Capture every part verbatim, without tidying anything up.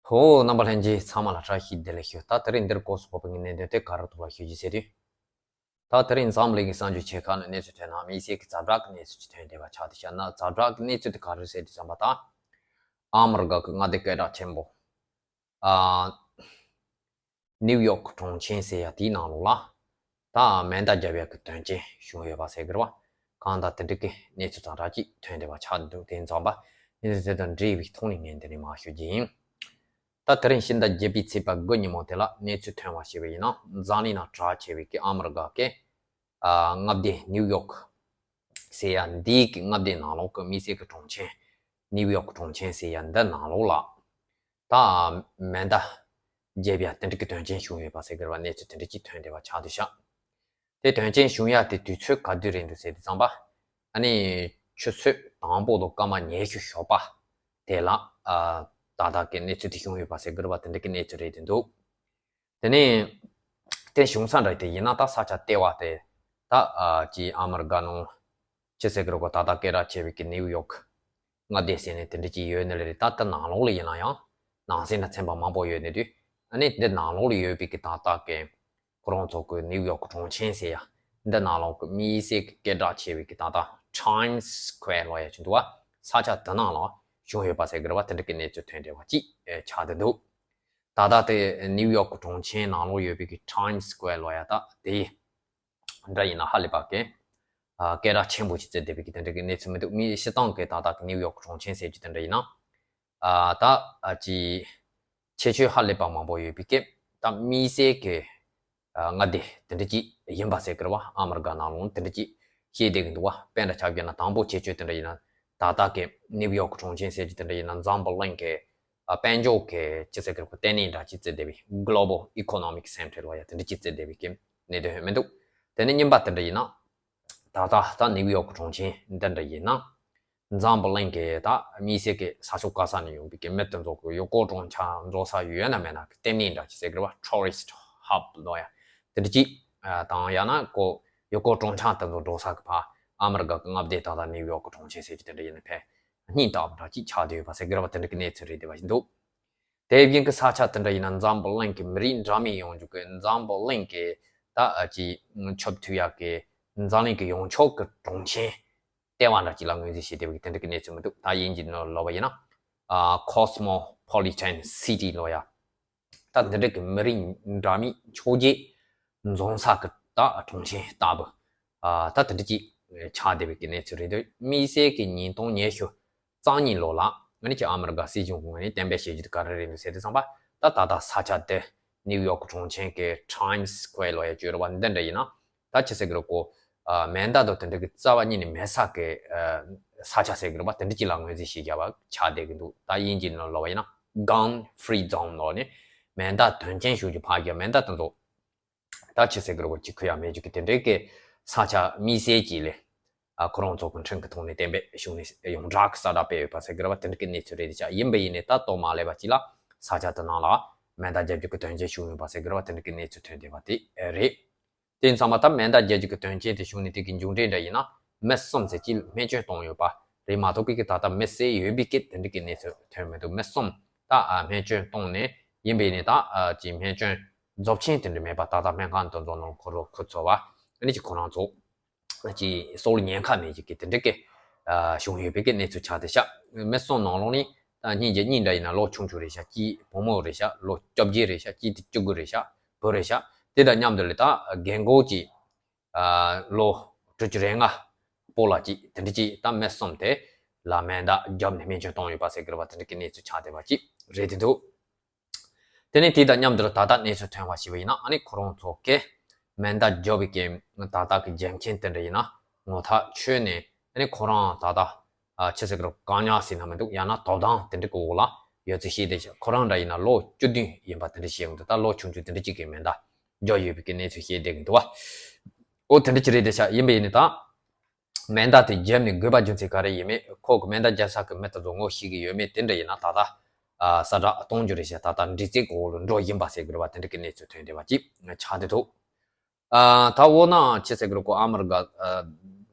ཧོ། རྣམ་པ་ལྷན་རྒྱས་ཚང་མ་ལ་བཀྲ་ཤིས་བདེ་ལེགས་ཞུ། ད་དེ་རིང་འདིར་སྐོར་སུ་བབས་པའི་གནད་དོན་དེ་ག་རེ་འདུག་ལ་ཞུ་རྒྱུ་ཟེར་དུས། ད་དེ་རིང་འཛམ་གླིང་གི་གསར་འགྱུར་ཆེ་ཁག་ནས་གནས་ཚུལ་ཐོན་ན། དམིགས་བསལ་གྱི་ཛ་དྲག་གི་གནས་ཚུལ་ཅིག་ཐོན་བསྡད་པ་ཆགས་ཏེ་བཤད་ན། ཛ་དྲག་གི་གནས་ཚུལ་དེ་ག་རེ་ཟེར་དུས་ཙམ་པ། ད་ཨ་མི་རི་ཀ་གི་མངའ་སྡེ་སྐད་གྲགས་ཆེན་པོ། ཨ། ནིའུ་ཡོག་གྲོང་ཁྱེར་ཟེར་ཡ་དེའི་ནང་ལོགས་ལ། ད་མེ་མདའ་བརྒྱབ་ཡ་གི་དོན་རྐྱེན་བྱུང་ཡོད་པ་ཟེར་གི་རེད་བ། གང་ལྟར་དེ་འདྲ་གི་གནས་ཚུལ་ཙམ་ར་ཅིག་ཐོན་བསྡད་པ་ཆགས་འདུག་དེ་ཙམ་པ་གནས་ཚུལ་དེ་དང་འབྲེལ་བའི་ཐོག་ནས་ངས་འདི་ནས་མར་ཞུ་རྒྱུ་ཡིན། ད་དེ་རིང་ཕྱི་ཟླ་བརྒྱད་པའི་ཚེས་པ་དགུ་ཉིན་མོ་དེ་ལ་གནས་ཚུལ་ཐོན་པ་ཞིག་ཡིན་ན། འཛམ་གླིང་ནང་གྲགས་ཆེ་བའི་གི་ཨ་མི་རི་ཀ་གི་ཨ་མངའ་སྡེ་ནིའུ་ཡོག་ཟེར་ཡ་འདིའི་གི་མངའ་སྡེ་ནང་ལོགས་གི་དམིགས་བསལ་གི་གྲོང་ཁྱེར། ནིའུ་ཡོག་གྲོང་ཁྱེར་ཟེར་ཡ་འདི་ནང་ལོགས་ལ། ད་མེ་མདའ་བརྒྱབ་ཡ་དེ་འདྲ་གི་དོན་རྐྱེན་བྱུང་ཡོད་པ་ཟེར་གི་རེད་བ། གནས་ཚུལ་དེ་འདྲ་ཅིག་ཐོན་བསྡད་པ་ཆགས་འདུག་ཤག་དེ་དོན་རྐྱེན་བྱུང་ཡ་དེ་དུས་ཚོད་ག་དུས་རེད་འདུག་ཟེར་དུས་ཙམ་པ། ཨ་ནི་ཆུ་ཚོད་དང་པོ་དང་སྐར་མ་ཉི་ཤུ་ཞོགས་པ་དེ་ལ། ཨ། ད་ལྟ་གི་གནས་ཚུལ་དེ་བྱུང་ཡོད་པ་ཟེར་གི་རེད་བ། དེ་འདྲ་གི་གནས་ཚུལ་རེད་འདུག་དེ་ནས་དེ་བྱུང་ས་འདྲ་དེ་ཡིན་ན། ད་ས་ཆ་ལྟེ་བ་དེ་ད་ཨ་ཅི་ཨ་མི་རི་ཀ་ནང་ཆི་ཟེར་གི་རེད་གོ། ད་ལྟ་སྐད་གྲགས་ཆེ་བའི་གི་ནིའུ་ཡོག་མངའ་སྡེ་ཟེར་ནས་དེ་འདྲ་ཅིག་ཡོད་ནི་ལ་རེད། ད་ལྟ་ནང་ལོགས་ལ་ཡིན་ན་ཡང་ནང་གསེས་ན་ཚན་པ་མང་པོ་ཡོད་ནི་དུས། ཨ་ནི་འདི་ནང་ལོགས་ལ་ཡོད་པའི་གི་ད་ལྟ་གི་ཁོ་རང་ཚོ་གི་ནིའུ་ཡོག་གྲོང་ཁྱེར་ཟེར་ཡ་འདི་ནང་ལོགས་གི་དམིགས་བསལ་གི་སྐད་གྲགས་ཆེ་བའི་གི་ད་ལྟ་Times Square་ལབ་ཡ་ཅིག་འདུག་བ། ས་ཆ་དེ་ནང་ལ་བྱུང་ཡོད་པ་ཟེར་གི་རེད་བ། དེ་འདྲ་གི་གནས་ཚུལ་ཐོན་བསྡད་པ་ཅིག་ཆགས་བསྡད་འདུག་ད་ལྟ་དེ་ནིའུ་ཡོག་གི་གྲོང་ཁྱེར་ནང་ལོགས་ཡོད་པའི་གི་Times Square་ལབ་ཡ་ད་དེ་འདྲ་ཡིན་ན་ཧ་ལས་པ་གི་ཨ་སྐད་གྲགས་ཆེན་པོ་ཅིག་བརྩི་བསྡད་པའི་གི་དེ་འདྲ་གི་གནས་ཚུལ་མི་འདུག་མི་སྤྱིར་བཏང་གི་ད་ལྟ་གི་ནིའུ་ཡོག་གྲོང་ཁྱེར་ཟེར་རྒྱུ་དེ་འདྲ་ཡིན་ན། ཨ་ད་ཨ་ཅི་ཁྱད་ཆོས་ཧ་ལས་པ་མང་པོ་ཡོད་པའི་གི་ད་དམིགས་བསལ་གི་ཨ་མངའ་སྡེ་དེ་འདྲ་ཅིག་ཡིན་པ་ཟེར་གི་རེད་བ། ཨ་མི་རི་ཀ་ནང་ལོགས་དེ་འདྲ་ཅིག་བཤད་བསྡད་གི་འདུག་བ། དཔེ་འདྲ་ཆ་བཞག་ན་དང་པོ་ཁྱད་ཆོས་དེ་འདྲ་ཡིན་ན། ད་ལྟ་གི་ནིའུ་ཡོག་གྲོང་ཁྱེར་ཟེར་རྒྱུ་དེ་འདྲ་ཡིན་ན། འཛམ་བུ་གླིང་གི་ཨ་དཔལ་འབྱོར་གི་ཅི་ཟེར་གི་རེད་གོ། ལྟེ་གནས་འདྲ་ཅིག་བརྩི་བསྡད་པའི་Global Economic Center་ལབ་ཡ་དེ་འདྲ་ཅིག་བརྩི་བསྡད་པའི་གི་གནད་དོན་ཡོད་མི་འདུག་དེ་ནས་གཉིས་པ་དེ་འདྲ་ཡིན་ན། ད་ལྟ་ད་ནིའུ་ཡོག་གྲོང་ཁྱེར་འདི་འདྲ་ཡིན་ན། འཛམ་བུ་གླིང་གི་ད་དམིགས་བསལ་གི་ས་ཕྱོགས་ག་ས་ནས་ཡོང་བའི་གི་མི་དེ་ཚོ་གི་ཡུལ་སྐོར་སྤྲོ་འཆམ་འགྲོ་ས་ཡོད་ན་མེད་ན་གི་ལྟེ་གནས་འདྲ་ཅིག་ཟེར་གི་རེད་བ། Tourist Hub་ལབ་ཡ་དེ་འདྲ་ཅིག་ཨ་དང་ཡང་ན་ཀོ་ཡུལ་སྐོར་སྤྲོ་འཆམ་དེ་ཚོ་འགྲོ་ས་གི་ཕ་ཨ་མི་རི་ཀ་གི་མངའ་སྡེ་ད་ལྟ་ནིའུ་ཡོག་གི་གྲོང་ཁྱེར་ཟེར་རྒྱུ་དེ་འདྲ་ཡིན་ན་ཕན་སྙིང་ལྟ་བུ་འདྲ་ཅིག་ཆགས་བསྡད་ཡོད་པ་ཟེར་གི་རེད་བ། དེ་འདྲ་གི་གནས་ཚུལ་རེད་བསྡད་པ་ཞིག་འདུག་དེ་བཞིན་གྱི་ས་ཆ་དེ་འདྲ་ཡིན་ན། འཛམ་བུ་གླིང་གི་མི་རིགས་འདྲ་མིན་ཡོང་རྒྱུ་གི། འཛམ་བུ་གླིང་གི་ད་ཨ་ཅི་ཆོབ་ཐུབ་ཡག་གི་འཛམ་གླིང་གི་ཡོངས་ཁྱབ་ཀྱི་གྲོང་ཁྱེར་ལྟེ་བ་འདྲ་ཅིག་ལ་ངོས་འཛིན་བྱེད་བསྡད་པའི་དེ་འདྲ་གི་གནས་ཚུལ་མི་འདུག་ད་དབྱིན་ཇིའི་ནང་ལབ་པ་ཡིན་ན། ཨ་Cosmopolitan City་ལབ་ཡ། ད་འདི་འདྲ་གི་མི་རིགས་འདྲ་མིན་ཆོས་བརྒྱད་འཛོམས་ས་གི་ད་གྲོང་ཁྱེར་ལྟ་བུ། ཨ་ད་དེ་འདྲ་ཅིག་ཆགས་བསྡད་པའི་གི་གནས་ཚུལ་རེད་འདུག་དམིགས་བསལ་གི་ཉིས་སྟོང་ཉི་ཤུ་རྩ་གཉིས་ལོ་ལ་ཨ་ནི་ཅིག་ཨ་མི་རི་ཀ་སྲིད་གཞུང་གི་ངོས་ནས་གཏན་འབེབས་བྱེད་རྒྱུ་དེ་ག་རེ་རེད་འདུག་ཟེར་དུས་ཙམ་པ། ད་ད་ལྟ་ས་ཆ་དེ་ནིའུ་ཡོག་གྲོང་ཁྱེར་གི་Times Square་ལབ་ཡ་ཅིག་ཡོད་རེད་བ། འདི་འདྲ་ཡིན་ན་ད་ཅི་ཟེར་གི་རེད་གོ། ཨ་མེ་མདའ་དང་དེ་འདྲ་གི་རྩ་བ་ཉིད་ནས་མེད་ས་གི་ཨ་ས་ཆ་ཟེར་གི་རེད་བ། དེ་འདྲ་ཅིག་ལ་ངོས་འཛིན་བྱེད་བཞག་པ་ཆགས་བསྡད་གི་འདུག་ད་དབྱིན་ཇིའི་ནང་ལབ་པ་ཡིན་ན་Gun Free Zone་ལབ་ནས་མེ་མདའ་དོན་རྐྱེན་བྱུང་རྒྱུ་ཕར་རྒྱག་མེ་མདའ་དེ་ཚོ་ད་ཅི་ཟེར་གི་རེད་གོ། ཅིག་ཁུར་ཡག་མེད་རྒྱུ་གི་དེ་འདྲའི་གི་ས་ཆ་དམིགས་བསལ་ཅིག་ལ་ཨ་ཁོ་རང་ཚོ་གི་ཁྲིམས་ཀྱི་ཐོག་ནས་གཏན་འབེབས་བྱུང་ནས་ཡོངས་གྲགས་ཀྱི་གསལ་བསྒྲགས་སྤེལ་ཡོད་པ་ཟེར་གི་རེད་བ། དེ་འདྲ་གི་གནས་ཚུལ་རེད་དེ་ཤག་ཡིན་པ་ཡིན་ནས་ད་ལྟོ་མ་སླེབས་པ་ཅིག་ལ་ས་ཆ་དེ་ནང་ལ་མེ་མདའ་བརྒྱབ་རྒྱུ་གི་དོན་རྐྱེན་བྱུང་ཡོད་པ་ཟེར་གི་རེད་བ། དེ་འདྲ་གི་གནས་ཚུལ་ཐོན་བསྡད་པ་དེ་རེད། དེ་ཡིན་ཙང་མ་ད་མེ་མདའ་བརྒྱབ་རྒྱུ་གི་དོན་རྐྱེན་དེ་བྱུང་ནས་དེ་གི་མཇུག་འབྲས་འདྲ་ཡིན་ན། མི་གསུམ་ཟེར་གྱིས་རྨས་སྐྱོན་བཏང་ཡོད་པ་རེད་མ་གཏོགས་གི་ད་ལྟ་མི་བསད་ཡོད་པའི་སྐད་དེ་འདྲ་གི་གནས་ཚུལ་ཐོན་མི་འདུག་མི་གསུམ་ད་ཨ་རྨས་སྐྱོན་བཏང་ནས་ཡིན་པ་ཡིན་ནས་ད་ཨ་ཅིག་རྨས་སྐྱོན་རྫོགས་ཆེན་དེ་འདྲ་མེད་པ། ད་ལྟ་སྨན་ཁང་དེ་ཚོ་ནང་ཁོ་རང་ཁུ་ཚུར་བ་ཨ་ནི་ཅིག་ཁོ་རང་ཚོ་ཅིག་སྲོག་ལ་ཉེན་ཁ་མེད་ཅིག་གི་དེ་འདྲ་གི་ཨ་བྱུང་ཡོད་པའི་གི་གནས་ཚུལ་ཆགས་བསྡད་ཤག་མི་གསུམ་ནང་ལོགས་ནས་ད་སྙིང་རྗེ་གཉིས་འདྲ་ཡིན་ན་ལོ་ཆུང་ཆུང་རེད་ཤག་གཅིག་བུ་མོ་རེད་ཤག་ལོ་བཅོ་བརྒྱད་རེད་ཤག་གཅིག་དེ་བཅུ་དགུ་རེད་ཤག་བུ་རེད་ཤག་དེ་དང་མཉམ་དུ་ལ་ད་རྒན་གོག་ཅིག་ཨ་ལོ་དྲུག་ཅུ་རེ་ལྔ་སྤོ་ལགས་ཅིག་དེ་འདྲ་ཅིག་ད་མི་གསུམ་དེ་ལ་མེ་མདའ་བརྒྱབ་ནས་རྨས་སྐྱོན་བཏང་ཡོད་པ་ཟེར་གི་རེད་བ། དེ་འདྲ་གི་གནས་ཚུལ་ཆགས་བསྡད་པ་ཅིག་རེད་དེ་འདུག་དེ་ནས་དེ་དང་མཉམ་དུ་ད་ལྟ་གནས་ཚུལ་ཐོན་པ་ཞིག་ཡིན་ན། ཨ་ནི་ཁོ་རང་ཚོ་གིས་མེ་མདའ་བརྒྱབ་པའི་གི་ད་ལྟ་གི་རྒྱུ་མཚན་དེ་འདྲ་ཡིན་ན་ངོ་ཐག་ཆོད་ནས། ཨ་ནི་ཁོ་རང་ད་ལྟ་ཨ་ཆི་ཟེར་གི་རེད། བཀག་ཉར་ཟེར་ན་མི་འདུག་ཡང་ན་དོ་དམ་དེ་འདྲ་གི་འོག་ལ་ཡོད་ཚུལ་བཤད་བསྡད་ཤག་ཁོ་རང་འདྲ་ཡིན་ན་ལོ་བཅུ་བདུན་ཡིན་པ་དེ་འདྲ་བཤད་ཡོང་འདུག་ད་ལོ་ཆུང་ཆུང་དེ་འདྲ་ཅིག་གིས་མེ་མདའ་བརྒྱབ་ཡོད་པའི་གི་གནས་ཚུལ་བཤད་བསྡད་གི་འདུག་བ། ཨོ་དེ་འདྲ་ཅིག་རེད་བསྡད་ཤག་ཡིན་པ་ཡིན་ནི་ད། མེ་མདའ་དེ་བརྒྱབ་ནས་དགོས་པ་རྒྱུ་མཚན་ག་རེ་ཡིན་མེད། ཁོ་གི་མེ་མདའ་བརྒྱབ་ས་གི་མི་དེ་ཚོ་ངོ་ཤེས་གི་ཡོད་མེད་དེ་འདྲ་ཡིན་ན་ད་ལྟ་ཨ་གསལ་བསྒྲགས་གཏོང་རྒྱུ་རེད་ཤག་ད་ལྟ་འདྲི་རྩད་གི་འོག་ལ་འགྲོ་བཞིན་པ་ཟེར་གི་རེད་བ། དེ་འདྲ་གི་གནས་ཚུལ་ཐོན་བསྡད་པ་ཅིག་ཆགས་བསྡད་འདུག་ཨ་ད་འོ་ན་ཆི་ཟེར་གི་རེད་གོ། ཨ་མི་རི་ཀ་ཨ་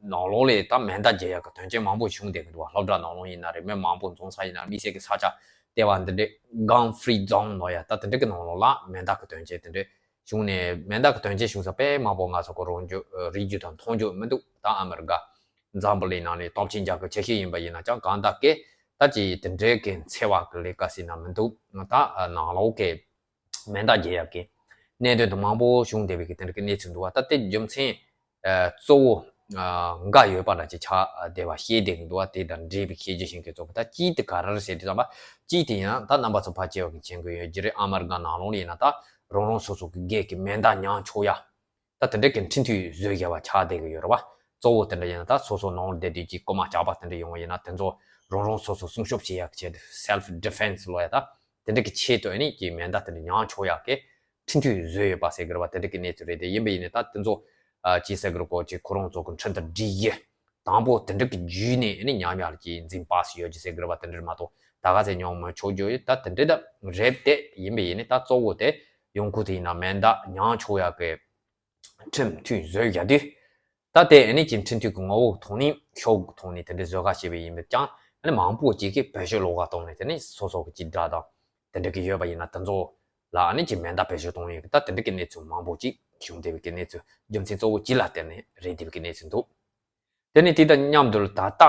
ནང་ལོགས་ལ་ད་མེ་མདའ་བརྒྱབ་ཡག་གི་དོན་རྐྱེན་མང་པོ་བྱུང་བསྡད་གི་འདུག་བ། སློབ་གྲྭ་ནང་ལོགས་ཡིན་ན་རེད། མི་མང་པོ་འཛོམས་ས་ཡིན་ན། དམིགས་བསལ་གི་ས་ཆ་ ལྟེ་བ་འདི་འདྲའི་gun free zone ལོ་ཡ། ད་དེ་འདྲ་གི་ནང་ལོགས་ལ་མེ་མདའ་གི་དོན་རྐྱེན་དེ་འདྲ་བྱུང་ནས། མེ་མདའ་གི་དོན་རྐྱེན་བྱུང་ས་དཔེ་མང་པོ་ང་ཚོ་གི་རང་རྒྱུད་རིག་རྒྱུད་དང་མཐོང་རྒྱུ་མི་འདུག་ད་ཨ་མི་རི་ཀ་འཛམ་བུ་གླིང་ནང་ནས་སྟོབས་ཆེན་རྒྱལ་ཁབ་ཆེ་ཤོས་ཡིན་པ་ཡིན་ན་ཅང་གང་ལྟར་གི་ད་ཅི་དེ་འདྲའི་གི་འཚེ་བ་གི་ལས་ཀ་ཟེར་ན་མི་འདུག་ད་ནང་ལོགས་གི་མེ་མདའ་རྒྱག་ཡག་གི་གནད་དོན་དུ་མང་པོ་བྱུང་བསྡད་པའི་གི་དེ་འདྲ་གི་གནས་ཚུལ་འདུག་བ། ད་དེ་རྒྱུ་མཚན་གཙོ་བོ་འགའ་ཡོད་པ་འདྲ་ཅིག་ཆགས་བསྡད་པ་ཤེས་བསྡད་ཀྱི་འདུག་བ། དེ་དང་འབྲེལ་བའི་ཤེས་རྒྱུ་ཤེས་མཁན་ཚོ་གི་ད་གཅིག་དེ་ག་རེ་རེད་ཟེར་དུས་ཙམ་པ། གཅིག་དེ་ཡིན་ན་ད་རྣམ་པ་ཚོ་ཕལ་ཆེ་བ་གི་མཁྱེན་གི་ཡོད་ཀྱི་རེད། ཨ་མི་རི་ཀ་ནང་ལོགས་ལ་ཡིན་ན་ད་རང་རང་སོ་སོ་གི་སྒེར་གྱི་མེ་མདའ་ཉར་ཆོག་ཡ། ད་དེ་འདྲ་གི་ཁྲིམས་མཐུན་བཟོས་བཞག་པ་ཆགས་བསྡད་ཀྱི་ཡོད་རེད་བ། གཙོ་བོ་དེ་འདྲ་ཡིན་ན་ད་སོ་སོ་ནང་ལ་བསྡད་དུས་ཀྱི་རྐུན་མ་ཇག་པ་དེ་འདྲ་ཡོང་བ་ཡིན་ན་དེ་ཚོ་རང་རང་སོ་སོ་སྲུང་སྐྱོབ་བྱེད་ཡག་ཆེད་དུ་self defense ལོ་ཡ། ད་དེ་འདྲ་གི་ཆེད་དུ་ཨ་ནི་ཀྱི་མེ་མདའ་དེ་འདྲ་ཉར་ཆོག་ཡག་གི་ཁྲིམས་མཐུན་བཟོས་ཡོད་པ་ཟེར་གི་རེད་བ། དེ་འདྲ་གི་གནས་ཚུལ་རེད། དེ་ཡིན་པ་ཡིན་ན་ད་དེ་ཚོ་ཅི་ཟེར་གི་རེད་གོ། ཅི་ཁོ་རང་ཚོ་གི་ཁྲིམས་དང་སྒྲིག་གཞི་དང་པོ་དེ་འདྲ་གི་བརྒྱུད་ནས་ཨ་ནི་ཉམས་ཡག་ལ་ཀྱི་འཛིན་པ་སུ་ཡོད་ཀྱི་ཟེར་གི་རེད་བ། དེ་འདྲ་མ་གཏོགས་ད་ག་ཚད་ཉམས་མི་ཆོག་རྒྱུ་ཡོད། ད་དེ་འདྲ་ད་རེད། དེ་ཡིན་པ་ཡིན་ན་ད་གཙོ་བོ་དེ་ཡོང་ཁུལ་དེ་ཡིན་ན་མེ་མདའ་ཉར་ཆོག་ཡག་གི་ཁྲིམས་མཐུན་བཟོས་བཞག་དུས། ད་དེ་ཨ་ནི་ཀྱི་ཁྲིམས་མཐུན་གྱི་ངོ་བོ་གི་ཐོག་ནས་ཤོག་གི་ཐོག་ནས་དེ་འདྲའི་བཟོ་ག་བྱས་པ་ཡིན་པས་ཀྱང་ཨ་ནི་མང་པོ་ཅིག་གིས་བེད་སྤྱོད་ལོག་ག་གཏོང་ནས། དེ་ནས་སོ་སོ་གི་ཅིག་དགྲ་དང་དེ་འདྲ་གི་ཡོད་པ་ཡིན་ན་དེ་ཚོ་ལ་ཨ་ནི་ཀྱི་མེ་མདའ་བེད་སྤྱོད་གཏོང་ཡས་ཀྱི་ད་དེ་འདྲ་གི་གནས་ཚུལ་མང་པོ་ཅིག་བྱུང་བསྡད་པའི་གི་གནས་ཚུལ་རྒྱུ་མཚན་གཙོ་བོ་གཅིག་ལ་བརྟེན་ནས་རེད་བསྡད་པའི་གི་གནས་ཚུལ་འདུག་དེ་ནས་དེ་དང་མཉམ་དུ་ད་ལྟ་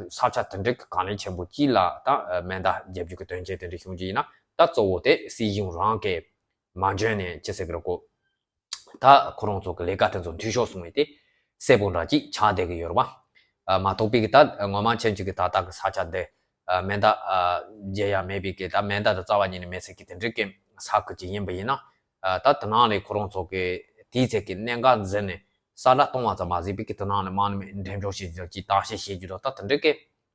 ས་ཆ་དེ་འདྲའི་གི་གལ་གནད་ཆེན་པོ་གཅིག་ལ་ད་མེ་མདའ་རྒྱག་རྒྱུ་གི་དོན་རྐྱེན་དེ་འདྲ་བྱུང་རྒྱུ་ཡིན་ན། ད་གཙོ་བོ་དེ་སྲིད་གཞུང་རང་གིས་མ་འཇོན་ནས་ཅི་ཟེར་གི་རེད་གོ། ད་ཁོ་རང་ཚོ་གི་ལས་ཀ་དེ་ཚོ་འཐུས་ཤོར་སོང་བས་དེ་གསལ་པོ་འདྲ་ཅིག་ཆགས་བསྡད་ཀྱི་ཡོད་རེད་བ། མ་གཏོགས་པའི་གི་ད་ངོ་མ་མཁྱེན་ཆུ་གི་ད་ལྟ་གི་ས་ཆ་འདི་མེ་མདའ་རྒྱག་ཡ་མེད་པའི་གི་ད་མེ་མདའ་དེ་རྩ་བ་ཉིད་ནས་མེད་ཟེར་གི་དེ་འདྲའི་གི་ས་ཁུལ་ཅིག་ཡིན་པ་ཡིན་ན། ད་དེ་ནང་ལས་ཁོ་རང་ཚོ་གི་དེའི་ཚད་ཀྱི་གནད་འགག་འཛིན་ནས་ས་ཁྲ་གཏོང་བ་ཙམ་མ་ཟད་པའི་གི་དེ་ནང་ནས་དམག་མི་འགྲེམས་འཇོག་བྱེད་རྒྱུ་ཅིག་བརྟག་དཔྱད་བྱེད་རྒྱུ་དང་ད་དེ་འདྲའི་གི་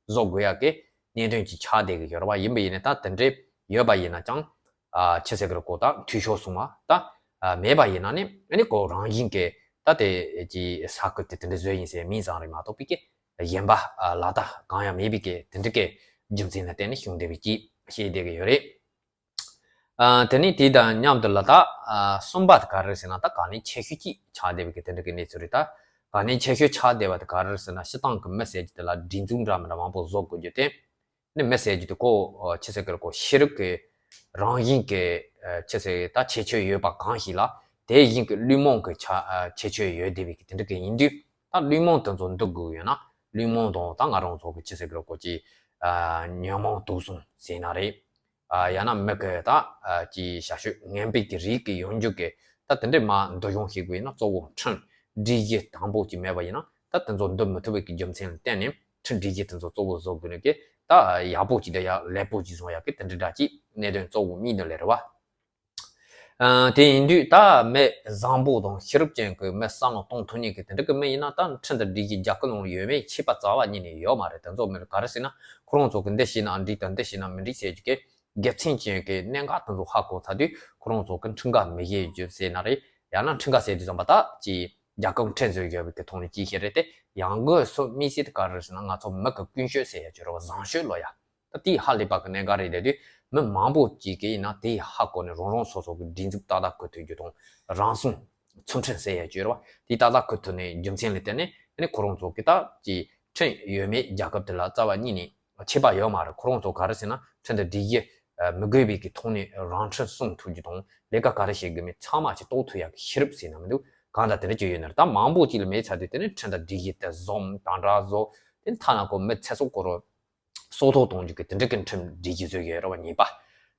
བཟོ་དགོས་ཡ་གི་གནད་དོན་ཅིག་ཆགས་བསྡད་ཀྱི་ཡོད་རེད་བ། ཡིན་པ་ཡིན་ནའི་ད་དེ་འདྲའི་ཡོད་པ་ཡིན་ན་ཅང་ཨ་ཅི་ཟེར་གི་རེད་གོ། ད་འཐུས་ཤོར་སོང་བ་ད་ཨ་མེད་པ་ཡིན་ན་ནི་ཨ་ནི་ཁོ་རང་བཞིན་གྱི་ད་དེ་ཀྱི་ས་ཁུལ་དེ་དེ་འདྲ་བཟོས་ཡིན་ཟེར་མིང་བཟང་རེད་མ་གཏོགས་པའི་གི་གཞན་པ་ཨ་ལ་ད་གང་ཡང་མེད་པའི་གི་དེ་འདྲ་གི་རྒྱུ་མཚན་ལ་བརྟེན་ནས་བྱུང་བསྡད་པའི་ཅིག་བཤད་བསྡད་ཀྱི་ཡོད་རེད། ཨ་དེ་ནས་དེ་དང་མཉམ་དུ་ལ་ད་ཨ་གསུམ་པ་དེ་ག་རེ་རེད་ཟེར་ན། ད་གལ་གནད་ཆེ་ཤོས་ཅིག་ཆགས་བསྡད་པའི་གི་དེ་འདྲ་གི་གནས་ཚུལ་རེད། ད་གལ་གནད་ཆེ་ཤོས་ཆགས་བསྡད་པ་དེ་ག་རེ་རེད་ཟེར་ན། སྤྱིར་བཏང་གི་མི་ཟེར་རྒྱུ་དེ་ལ་སྒྲིག་འཛུགས་འདྲ་མི་འདྲ་མང་པོ་བཟོ་དགོས་རྒྱུ་དེ། ནི་མི་ཟེར་རྒྱུ་དེ་ཁོ་ཆི་ཟེར་གི་རེད་གོ། ཤེས་རིག་གི་རང་བཞིན་གི་ཆི་ཟེར་ད་ཁྱད་ཆོས་ཡོད་པ་གང་ཞིག་ལ་དེ་བཞིན་གི་བླུན་རྨོངས་གི་ཆ་ཁྱད་ཆོས་ཡོད་བསྡད་པའི་གི་དེ་འདྲ་གི་ཡིན་དུས། ད་བླུན་རྨོངས་དེ་ཚོ་འདུལ་དགོས་ཡོད་ན། བླུན་རྨོངས་དང་ད་ང་རང་ཚོ་གི་ཆི་ཟེར་གི་རེད་གོ། ཅི་ཉོན་མོངས་དུག་གསུམ་ཟེར་ན་རེད། ཡང་ན་མི་གི་ད་ཅི་བྱ་སྤྱོད་ངན་པའི་གི་རིགས་གི་ཡོང་རྒྱུ་གི་ད་དེ་འདྲའི་མ་འདུལ་སྦྱོང་བྱེད་དགོས་ཡིན་ན་གཙོ་བོ་ཁྲིམས་སྒྲིག་གཞི་དང་པོ་ཅིག་མེད་པ་ཡིན་ན། ད་དེ་ཚོ་འདུལ་མི་ཐུབ་པའི་གི་རྒྱུ་མཚན་ལ་བརྟེན་ནས་ཁྲིམས་སྒྲིག་གཞི་དེ་ཚོ་གཙོ་བོ་བཟོ་དགོས་ནི་གི་ད་ཡག་པོ་ཅིག་དང་ཡག་ལེགས་པོ་ཅིག་བཟོ་ཡག་གི་དེ་འདྲ་འདྲ་ཅིག་གནད་དོན་གཙོ་བོ་གཉིས་འདི་ལས་རེད་བ། ཨ་དེ་ཡིན་དུས་ད་མི་བཟང་པོ་དང་ཤེས་རབ་ཅན་གྱི་མི་བསམ་བློ་གཏོང་ཐུབ་མཁན་གྱི་དེ་འདྲ་གི་མི་ཡིན་ན། ད་ཁྲིམས་དང་སྒྲིག་གཞི་རྒྱལ་ཁབ་ནང་ལ་ཡོད་མེད་ཁྱད་པར་རྩ་བ་ཉིད་ནས་ཡོད་མ་རེད། དེ་ཚོ་མི་ག་རེ་ཟེར་ན། ཁོ་རང་ཚོ་གི་འདི་བྱས་ན་འགྲིག་དང་འདི་བྱས་ན་མི་འགྲིག་ཟེར་རྒྱུ་གི་དགེ་མཚན་ཅན་གྱི་གནད་འགག་དེ་ཚོ་ཧ་གོ་ཚར་དུས་ཁོ་རང་ཚོ་གི་ཁྲིམས་འགལ་མི་བྱེད་རྒྱུ་ཟེར་ན་རེད། ཡང་ན་ཁྲིམས་འགལ་ཟེར་དུས་ཙམ་པ་ད་ཅི་རྒྱལ་ཁབ་ཁྲིམས་བཟོས་ཡོད་པའི་གི་ཐོག་ནས་ཅི་བྱེད་རེད་དེ། ཡང་སྒོས་སུ་དམིགས་བསལ་དེ་ག་རེ་ཟེར་ན། ང་ཚོ་མི་གི་ཀུན་སྤྱོད་ཟེར་ཡ་ཅིག་ཡོད་རེད་བ། བཟང་སྤྱོད་ལོ་ཡ། ད་དེའི་ཧ་ལས་པ་གི་གནད་འགག་རེད་བསྡད་དུས། མི་མང་པོ་ཅིག་གིས་ཡིན་ན་དེའི་ཧ་གོ་ནས་རང་རང་སོ་སོ་གི་སྒྲིག་འཛུགས་ཏག་ཏག་བཀོད་ཐུབ་རྒྱུ་དང་། རང་སྲུང་ཚུལ་ཁྲིམས་ཟེར་ཡ་ཅིག་ཡོད་རེད་བ། དེ་ཏག་ཏག་བཀོད་ཐུབ་ནས་རྒྱུ་མཚན་ལ་བརྟེན་ནས་ཨ་ནི་ཁོ་རང་ཚོ་གི་ད་ཅི་ཁྲིམས་ཡོད་མེད་རྒྱལ་ཁབ་དེ་ལ་རྩ་བ་ཉིད་ནས་ཁྱད་པར་ཡོད་མ་རེད། ཁོ་རང་ཚོ་ག་རེ་ཟེར་ན། ཁྲིམས་དང་སྒྲིག་གཞི་མི་དགོས་པའི་གི་ཐོག་ནས་རང་ཁྲིམས་སྲུང་ཐུབ་རྒྱུ་དང་། ལས་ཀ་ག་རེ་བྱེད་དགོས་མིན་ཚང་མ་ཅིག་རྟོགས་ཐུབ་ཡག་གི་ཤེས་རབ་ཟེར་ན་མི་འདུག་གང་ལྟར་དེ་འདྲ་ཅིག་ཡོད་ན་རེད། ད་མང་པོ་ཅིག་ལ་མེད་ཚར་དུས་དེ་ནས་ཁྲིམས་དང་སྒྲིག་གཞི་དེ་བཟོ་དང་འདྲ་བཟོ། དེ་ཐ་ན་ཁོ་མི་ཚེ་སྲོག་སྐོར་སྲོག་ཐོག་གཏོང་རྒྱུ་གི་དེ་འདྲ་གི་ཁྲིམས་སྒྲིག་གཞི་བཟོས་ཡོད་རེད་བ། གཉིས་པ།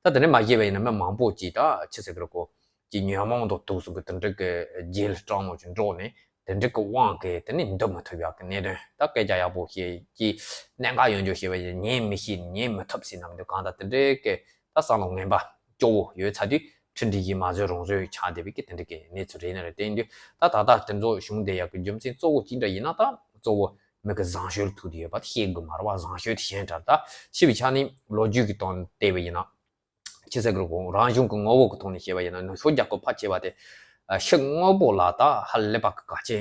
ད་དེ་འདྲ་མ་བྱས་པ་ཡིན་ན་མི་མང་པོ་ཅིག་ད་ཆི་ཟེར་གི་རེད་གོ། ཅིག་ཉོན་མོངས་དང་དུག་གསུམ་གི་དེ་འདྲ་གི་རྗེས་ལ་སྤྲང་མོ་ཅིག་འགྲོ་ནས་དེ་འདྲ་གི་དབང་གིས་དེ་ནས་འདུལ་མི་ཐུབ་ཡག་གི་གནད་དོན། ད་སྐད་ཆ་ཡག་པོ་བཤད་ཀྱི་གནད་འགག་ཡོང་རྒྱུ་བཤད་པ་ཡིན་ཉན་མི་ཤེས་ཉན་མི་ཐུབ་ཟེར་ན་མི་འདུག་གང་ལྟར་དེ་འདྲ་གི་ད་བསམ་བློ་ངན་པ་སྐྱོ་བོ་ཡོད་ཚར་དུས་ཁྲིམས་སྒྲིག་གཞི་མ་བཟོས་རང་བཟོས་ཆགས་བསྡད་པའི་གི་དེ་འདྲ་གི་གནས་ཚུལ་རེད་ནི་རེད། དེ་ཡིན་དུས་ད་ད་ལྟ་དེ་ཚོ་བྱུང་བསྡད་ཡག་གི་རྒྱུ་མཚན་གཙོ་བོ་ཅི་འདྲ་ཡིན་ན། ད་གཙོ་བོ་མི་གི་བཟང་སྤྱོད་ལ་ཐུག་བསྡད་ཡོད་པ་དེ་ཤེས་དགོས་མ་རེད་བ། བཟང་སྤྱོད་དེ་གཞན་འདྲ། ད་ཕྱི་པའི་ཆ་ནས་ལོ་རྒྱུས་ཀྱི་སྟེང་ནས་བལྟས་པ་ཡིན་ན། ཆི་ཟེར་གི་རེད་གོ། རང་གཞུང་གི་ངོ་བོ་གི་ཐོག་ནས་བཤད་པ་ཡིན་ན་ནུབ་ཕྱོགས་རྒྱལ་ཁབ་ཕལ་ཆེ་བ་དེ་ཕྱི་དངོས་པོ་ལ་ད་ཧ་ལས་པ་གི་དགའ་ཆེ་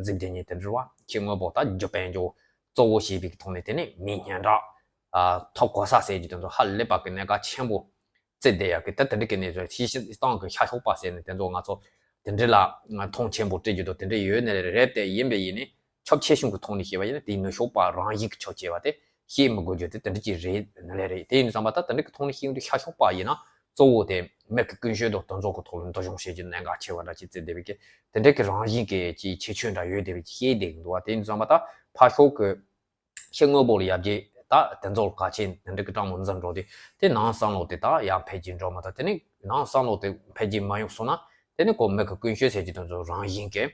འཛིན་བསྡད་མཁན་དེ་འདྲ་བ། ཕྱི་དངོས་པོ་ད་རྒྱུ་དཔལ་འབྱོར་གཙོ་བོ་བྱས་པའི་གི་ཐོག་ནས་དེ་ནས་མི་སྙན་གྲགས་ཐོབ་གོ་ས་ཟེར་རྒྱུ་དེ་ཚོ་ཧ་ལས་པ་གི་གནད་འགག་ཆེན་པོ་བརྩིས་བསྡད་ཡག་གི་ད་དེ་འདྲ་གི་གནས་ཚུལ། ཕྱི་སྤྱིར་བཏང་གི་ཤར་ཕྱོགས་པ་ཟེར་ནས་དེ་ཚོ་ང་ཚོ་དེ་འདྲ་ལ་མཐོང་ཆེན་པོ་སྤྲད་རྒྱུ་དང་དེ་འདྲ་ཡོད་ནི་རེད་དེ། ཡིན་པས་ཡིན་ནི་ཁྱབ་ཆེ་ཆུང་གི་ཐོག་ནས་བཤད་པ་ཡིན་ན་དེ་ནུབ་ཕྱོགས་པ་རང་བཞིན་གྱི་ཁྱབ་ཆེ་བ་དེ་ བཤད་མི་དགོས་རྒྱུ་དེ་དེ་འདྲ་ཅིག་རེད་ནི་ལས་རེད། དེ་ཡིན་དུས་ཙམ་པ་ད་དེ་འདྲ་གི་ཐོག་ནས་བཤད་ཡོང་དུས་ཤར་ཕྱོགས་པ་ཡིན་ན་གཙོ་བོ་དེ་མི་གི་ཀུན་སྤྱོད་དང་དེ་ཚོ་གི་ཐོག་ལ་འདུ་ཤེས་བྱེད་རྒྱུ་གནད་འགག་ཆེ་བ་འདྲ་ཅིག་བརྩིས་བསྡད་པའི་གི། དེ་འདྲ་གི་རང་བཞིན་གི་ཅིག་ཁྱད་ཆོས་འདྲ་ཡོད་བསྡད་པའི་ཅིག་བཤད་བསྡད་གི་འདུག་བ། དེ་ཡིན་དུས་ཙམ་པ་ད་ཕར་ཕྱོགས་གི་ཕྱི་དངོས་པོ་ལ་ཡར་རྒྱས་ད་དེ་ཚོ་ལ་གལ་ཆེན་དེ་འདྲ་གི་སྤྲང་མོ་འཛིན་འགྲོ་དུས་དེ་ནང་བསམ་བློ་དེ་ད་ཡར་འཕེལ་རྒྱས་འགྲོ་མ་ཐུབ། དེ་ནས་ནང་བསམ་བློ་དེ་འཕེལ་རྒྱས་མ་ཡོང་སོང་ན་དེ་ནས་ཁོ་མི་གི་ཀུན་སྤྱོད་ཟེར་རྒྱུ་དེ་ཚོ་རང་བཞིན་གི་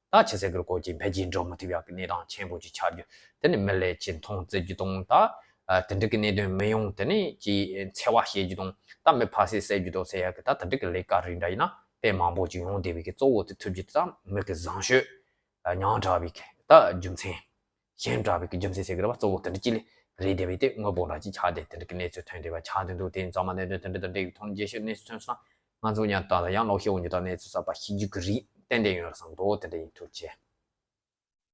ད་ཆི་ཟེར་གི་རེད། ཁོ་ཅིག་འཕེལ་རྒྱས་འགྲོ་མི་ཐུབ་ཡག་གི་གནས་སྟངས་ཆེན་པོ་ཅིག་ཆགས་རྒྱུ། དེ་ནས་མི་ལ་ཅིག་མཐོང་བརྩི་རྒྱུ་དང་ད་ཨ་དེ་འདྲ་གི་གནད་དོན་མི་ཡོང་། དེ་ནས་ཅིག་འཚེ་བ་བྱེད་རྒྱུ་དང་ད་མི་ཕ་སེ་བསད་རྒྱུ་དང་ཟེར་ཡག་གི་ད་དེ་འདྲ་གི་ལས་ཀ་རིགས་འདྲ་ཡིན་ན་དཔེ་མང་པོ་ཅིག་ཡོང་བསྡད་པའི་གི། གཙོ་བོ་དེ་ཐུབ་རྒྱུ་དེ་ད་མི་གི་བཟང་སྤྱོད་ཨ་ཉམས་དྲགས་པའི་གི་ད་རྒྱུ་མཚན། ཞན་དྲགས་པའི་གི་རྒྱུ་མཚན་ཟེར་གི་རེད་བ། གཙོ་བོ་དེ་འདྲ་ཅིག་ལས་རེད་བསྡད་པའི་དེ་དངོས་པོ་འདྲ་ཅིག་ཆགས་བསྡད། དེ་འདྲ་གི་གནས་ཚུལ་ཐོན་བསྡད་པ་ཆགས་བསྡད་འདུག་དེ་ཡིན་ཙང་མ་གནད་དོན་དེ་འདྲ་དེ་འདྲ་ཡི་ཐོག་ནས་རྒྱས་བཤད་གནས་ཚུལ་ཐོན་སོང་ན་ང་ཚོ་ཉར་ད་ལ་ཡང་ལོག་ཤེས་འོང་རྒྱུ་དང་གནས་ཚུལ་གསར་པ་ཤེས་རྒྱུ་གི་རིགས་ཏན་ཏན་ཡོད་རེད་བསམ་འདུག་དེ་འདྲ་ཡིན། ཐུགས་རྗེ་ཆེ།